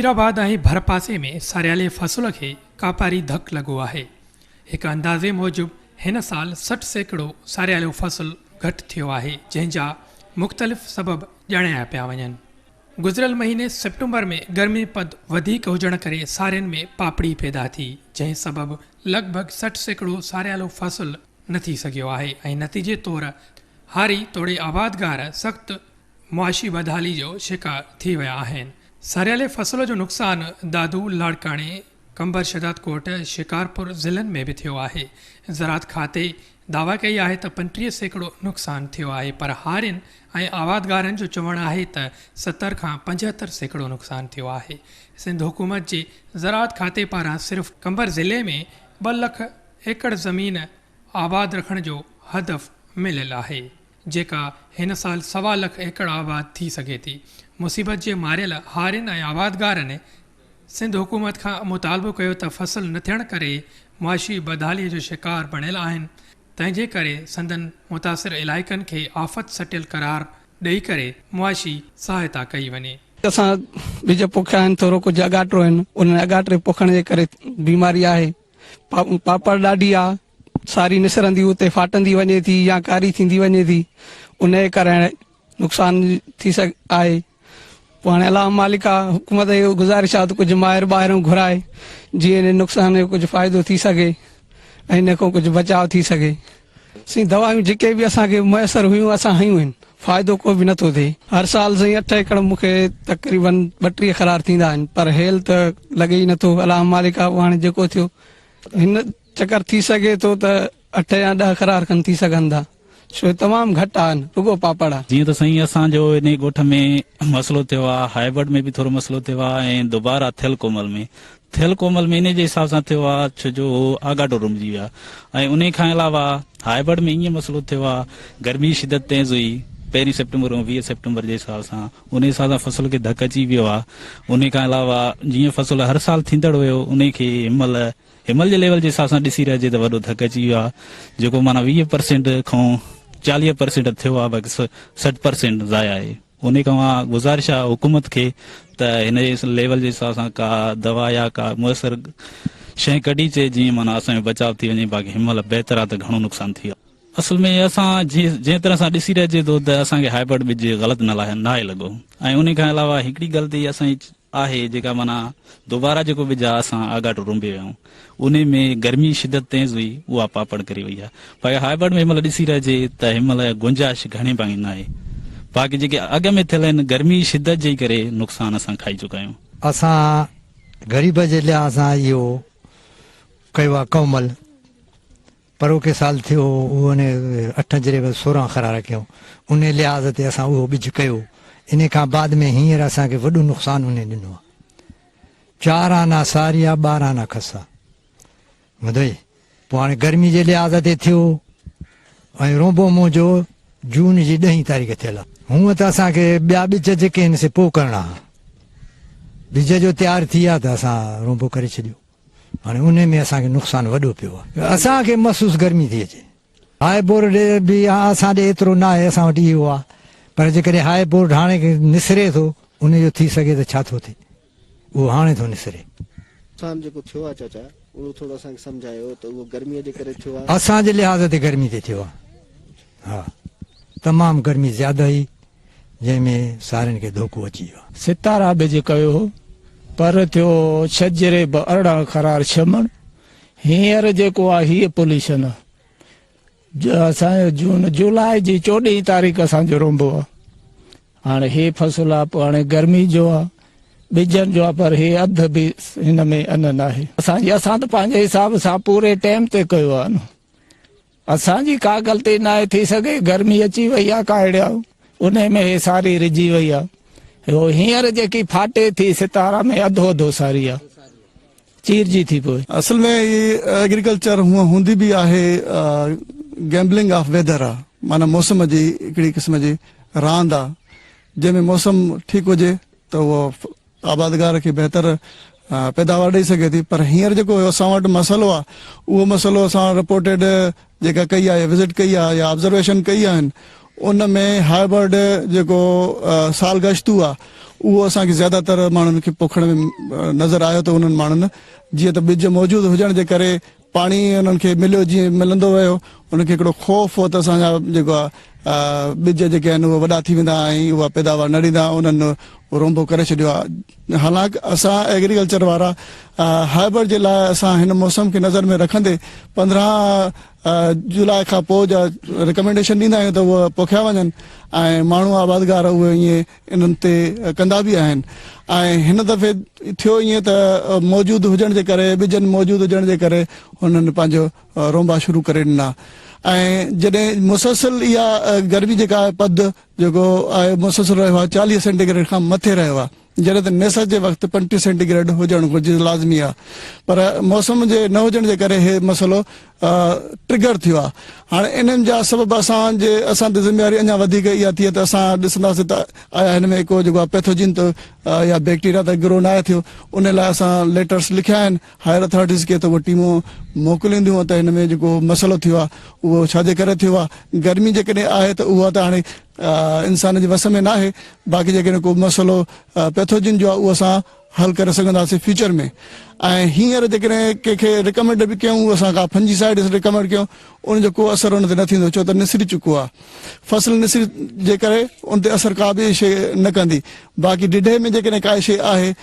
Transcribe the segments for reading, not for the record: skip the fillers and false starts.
نصيرآباد ۽ ڀرپاسي ۾ ساريالي فصل کي ڪاپاري ڌڪ لڳو آهي. هڪ اندازي موجب هن سال 60% ساريالو فصل گهٽ ٿيو آهي، جنهن جا مختلف سبب ڄاڻايا پيا وڃن. گذريل مهيني سيپٽمبر ۾ گرمي پد وڌيڪ هجڻ ڪري سارين ۾ پاپڙي پيدا ٿي، جنهن سبب لڳ ڀڳ 60% ساريالو فصل نه ٿي سگهيو آهي ۽ نتيجي طور هاري توڙي آبادگار سخت معاشي بدحالي جو شڪار ٿي ويا آهن. ساريالي فصل جو نقصان دادو، لاڙڪاڻي، قمبر شهدادڪوٽ، شڪارپور ضلعن ۾ به ٿيو آهي. زراعت کاتي دعويٰ ڪئي آهي ته 35% نقصان ٿيو آهي پر هارين ۽ آبادگارن جو چوڻ آهي ته 70 کان 75% نقصان ٿيو آهي. سنڌ حڪومت جي زراعت کاتي پاران صرف قمبر ضلعي ۾ ٻه لک ايڪڙ زمين آباد رکڻ جو هدف مليل آهي جيڪا هن سال سوا لک ايڪڙ آباد ٿي سگهي ٿي. مصيبت جي ماريل هارين ۽ آبادگارن سنڌ حڪومت کان مطالبو ڪيو ته فصل نه ٿيڻ ڪري معاشي بدحالي جو شڪار بڻيل آهن تنهن جي ڪري سندن متاثر علائقن کي آفت سٽيل قرار ڏئي ڪري معاشي سهائتا ڪئي وڃي. اسان ٻج پوکيا آهن ٿورو ڪجهه اڳاٽو آهن انهن اڳاٽري پوکڻ جي ڪري بيماري آهي پاپڙ ڏاڍي آ ساري نسرندي اتي ڦاٽندي وڃي ٿي يا ڪاري ٿيندي وڃي ٿي انهي ڪري نقصان ٿي سگهي آهي پوء هاڻي الله مالڪ آ حڪومت کي گذارش آ ته ڪجهه ماهر ٻاهرون گهرائي جيئن ان نقصان جو ڪجهه فائدو ٿي سگهي ۽ ان کان ڪجهه بچاء ٿي سگهي. سائين دوائيون جيڪي به اسان کي ميسر هيون اسان هنيون آهن فائدو ڪو به نٿو ٿئي. هر سال سائين اٺ ايڪڙ مون کي تقريبن 32 خرار ٿيندا آهن پر هيل ته لڳي ئي نٿو الله مالڪ آ پوء هاڻي جيڪو ٿيو هن چڪر ٿي سگهي ٿو ته اٺ يا ڏهه خرار کن ٿي سگهن ٿا. ڇو تمام گهٽ آهن رڳو پاپڙ. جيئن ته سائين اسان جو انهي ڳوٺ ۾ مسئلو ٿيو آ هائبرڊ ۾ به ٿورو مسئلو ٿيو آ ۽ دوباره ٿيل ڪومل ۾ ٿيل ڪومل ۾ انهي جي حساب سان ٿيو آ ڇو جو هو آڳاٽو رنبجي ويا ۽ انهي کان علاوه هائبرڊ ۾ ائين مسئلو ٿيو آ گرمي جي شدت تيز هئي پهرين سيپٽمبر ۽ 20 سيپٽمبر جي حساب سان انهي حساب سان فصل کي ڌڪ اچي ويو آ انهي کان علاوه جيئن فصل هر سال ٿيندڙ هيو انهي کي هن مهل هن مهل جي ليول جي حساب سان ڏسي رهجي ته وڏو ڌڪ اچي ويو آهي جيڪو معنيٰ 20 پرسينٽ کان 40 پرسينٽ ٿيو آهي باقي 60 پرسينٽ ضايع آهي ان کان اها گذارش آهي حڪومت کي ته هن جي ليول جي حساب سان ڪا دوا يا ڪا مؤثر شيء ڪڍي اچي جيئن معنيٰ اسان جو بچاء ٿي وڃي باقي هن مهل بهتر آهي ته گهڻو نقصان ٿي ويو آهي. اصل ۾ اسان جنهن طرح سان ڏسي رهجي ٿو ته اسان کي هائبرڊ ٻج غلط ناهي لڳو ۽ ان کان علاوه هڪڙي غلطي اسان جي آهي جيڪا معنيٰ دوباره جيڪو ٻج آ اسان آڳاٽو رنبي ويا آهيون انهي ۾ گرمي جي شدت تيز هئي اها پاپڙ ڪري وئي آهي باقي هائبرڊ ۾ هن مهل ڏسي رهجي ته هن مهل گنجائش گهڻي ڀاڱي ناهي باقي جيڪي اڳ ۾ ٿيل آهن گرمي جي شدت جي ڪري نقصان اسان کائي چڪا آهيون. اسان غريب جي لحاظ سان اهو ڪيو آ ڪومل. پروڪي سال ٿيو هو، اهو انهي اٺ جريب 16 خرا رکيائون. انهي لحاظ تي اسان اهو ٻج ڪيو. انهي کان بعد ۾ هينئر اسان کي وڏو نقصان انهي ڏنو آهي. چار آنا ساري آ، 12 آنا کس آ. ٻڌئي؟ پوء هاڻي گرمي جي لحاظ تي ٿيو ۽ رونبو منهنجو جون جي ڏهين تاريخ ٿيل آ. هونء ته اسان کي ٻيا ٻج جيڪي آهن سي پوء ڪرڻا ها. ٻج جو تيار ٿي ويا ته اسان رونبو ڪري ڇڏيو. هاڻي انهي ۾ اسان کي نقصان وڏو پيو آهي. اسان کي محسوس گرمي ٿي اچي. هاء بورڊ به اسان ڏي ايترو نه آهي اسان وٽ اهو آهي پر جيڪڏهن هاء بورڊ هاڻي نسري ٿو انهي جو ٿي سگهي ته ڇا ٿو ٿئي اهو هاڻي ٿو نسري. نقصان جيڪو ٿيو آهي چاچا اهو ٿورو اسان کي سمجهايو ته اهو گرمي جي ڪري ٿيو آهي. اسان جي لحاظ تي گرمي تي ٿيو آهي ها تمام گرمي زياده هئي. جنهن ۾ سارين کي ڌوڪو اچي ويو. ستارا ٻج ڪيو هو، پر ٿيو ڇهه جريب 18 خرار ڇهه مڻ. هينئر جيڪو آ هيء پوليشن آ. اسان جو جون جولاء جي چوڏهين تاريخ اسان جو رونبو آ. هاڻي هي فصل آ، پوء هاڻي گرمي جو آ، ٻجن جو آ، پر هي اڌ به هن ۾ ان ناهي. اسان جي اسان ته پنهنجي حساب سان پوري ٽيم تي ڪيو آ نه. اسان جي ڪا غلطي ناهي ٿي سگهي گرمي اچي وئي آ ڪاهڙيا انهي ۾ هي ساري رجي وئي آ هو هينئر جيڪي ڦاٽي ٿي ستارا ۾ اڌو اڌو ساري آ چيرجي ٿي پوي. اصل ۾ هي ايگريڪلچر هونء هوندي به آهي گيمبلنگ آف ويدر آ معنيٰ موسم جي هڪڙي قسم جي راند آ جنهن ۾ موسم ٺيڪ هجي ته اهو آبادگار کي بهتر پيداوار ڏئي سگهي ٿي پر هينئر جيڪو اسان وٽ مسئلو آهي اهو مسئلو اسان رپورٽيڊ جيڪا ڪئي آهي وزٽ ڪئي آهي يا آبزرويشن ڪئي آهن ان ۾ هائبرڊ جيڪو سال گشتو آهي اهو اسان کي زياده تر ماڻهن کي پوکڻ ۾ نظر آيو ته انهن ماڻهن جيئن ته ٻج موجود هجڻ جي ڪري پاڻي انهن کي مليو جيئن ملندو ويو انهن کي هڪڙو خوف هو ته اسان جا جيڪو آهي ٻج جيڪي آهن اهي وڏا ٿي ويندا ۽ اها پيداوار نه ڏيندا انهن رونبو ڪري ڇڏيو آهي حالانڪ اسان ايگريڪلچر وارا هائبرڊ جي لاء اسان هن موسم کي نظر ۾ رکندي 15 جولاء کان پوء جا ريڪمينڊيشن ڏيندا آهيون ته اهي پوکيا وڃن ۽ ماڻهو آبادگار اهي ائين انهن تي ڪندا به آهن ۽ هن دفعي ٿيو ائين ته موجود هجڻ جي ڪري ٻجن موجود هجڻ جي ڪري هنن پنهنجو رونبا شروع ڪري ڏنا ۽ جڏهن مسلسل اها گرمي جيڪا آهي پد جيڪو آهي مسلسل رهيو آهي 40 سينٽي گريڊ کان مٿي رهيو آهي جڏهن ته نيسر جي وقت 35 سينٽي گريڊ هجڻ گهرجي لازمي آهي پر موسم جي نه هجڻ جي ڪري هي مسئلو ٽرگر ٿيو آهي هاڻي انهن جا سبب اسان جي اسان تي ذميواري اڃا وڌيڪ اها ٿي ته اسان ڏسنداسين ته آيا هن ۾ ڪو جيڪو آهي پيٿوجين ته يا بيڪٽيريا ته گرو ناهي ٿيو ان لاء اسان ليٽرس لکيا آهن هائر اٿارٽيز کي ته اهي ٽيمون موڪلينديون ته هن ۾ جيڪو مسئلو ٿيو آهي اهو ڇا جي ڪري ٿيو آهي گرمي جيڪڏهن آهي ته اها ته هاڻي انسان جي وس ۾ ناهي باقي جيڪڏهن ڪو مسئلو پيٿوجين جو آهي اهو اسان حل ڪري سگهنداسين فيوچر ۾ ۽ هينئر جيڪڏهن ڪنهن کي ريڪمينڊ به ڪيون اسان ڪا فنجي سائيڊ ريڪمينڊ ڪيون ان جو ڪو اثر ان تي نه ٿيندو ڇو ته نسري چڪو آهي فصل نسري جي ڪري ان تي اثر ڪا به شيء نه ڪندي باقي ڊڍي ۾ جيڪڏهن ڪا شيء آهي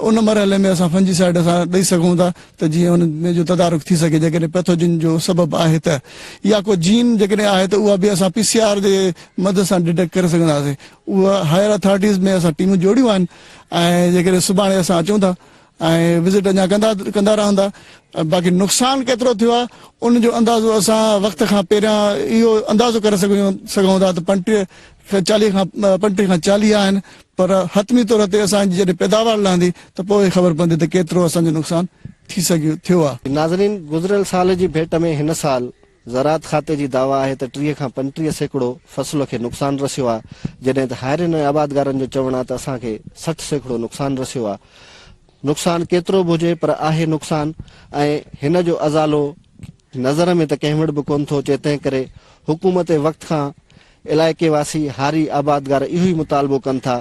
ان مرحلي ۾ اسان فنجي سائيڊ اسان ڏئي سگهون ٿا ته جيئن ان ۾ جو تدارڪ ٿي سگهي جيڪڏهن پيٿوجن جو سبب آهي ته يا ڪو جين جيڪڏهن آهي ته اها به اسان پي سي آر جي مدد سان ڊٽيڪٽ ڪري سگهنداسين اها هائر اٿارٽيز ۾ اسان ٽيمون جوڙيون آهن ۽ جيڪڏهن سڀاڻي اسان اچون ٿا ۽ وزٽ اڃا ڪندا ڪندا رهندا باقي نقصان ڪيترو ٿيو آهي ان جو اندازو اسان وقت کان پهريان اهو اندازو ڪري سگهون سگهون ٿا ته 35 کان 40 کان 35 کان 40 آهن پر حتمي طور تي اسان جي جڏهن پيداوار لهندي ته پوء خبر پوندي ته ڪيترو اسان جو نقصان ٿي سگهيو ٿيو آهي. ناظرين گذريل سال جي ڀيٽ ۾ هن سال زراعت کاتي جي دعويٰ آهي ته 30 کان 35% فصل کي نقصان رسيو آهي، جڏهن ته هارين ۽ آبادگارن جو چوڻ آهي ته اسان کي 60% نقصان رسيو آهي. نقصان ڪيترو به هجي پر آهي نقصان ۽ هن جو ازالو نظر ۾ ته ڪنهن وٽ به ڪونه ٿو اچي، تنهن ڪري حڪومت وقت کان علائقي واسي هاري آبادگار اهو ئي مطالبو ڪن ٿا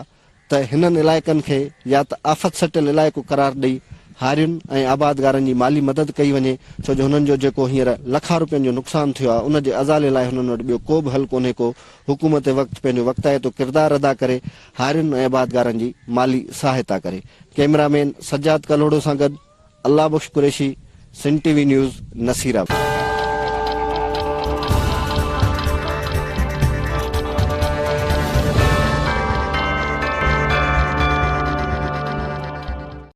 ته هنن علائقن کي يا ته آفت سٽيل علائقو قرار ڏئي هارين ۽ آبادگارن جي مالي مدد ڪئي وڃي ڇو جو هنن جو جيڪو هينئر لکان روپين جو نقصان ٿيو آهي ان جي ازالي لاء هنن وٽ ٻيو ڪو به حل ڪونهي ڪو حڪومت وقت پنهنجو وقتائتو ڪردار ادا ڪري هارين ۽ آبادگارن جي مالي سهائتا ڪري ڪئميرا مين سجاد ڪلهوڙو سان گڏ Allah Bakhsh Qureshi Sindh T V news Nasirabad.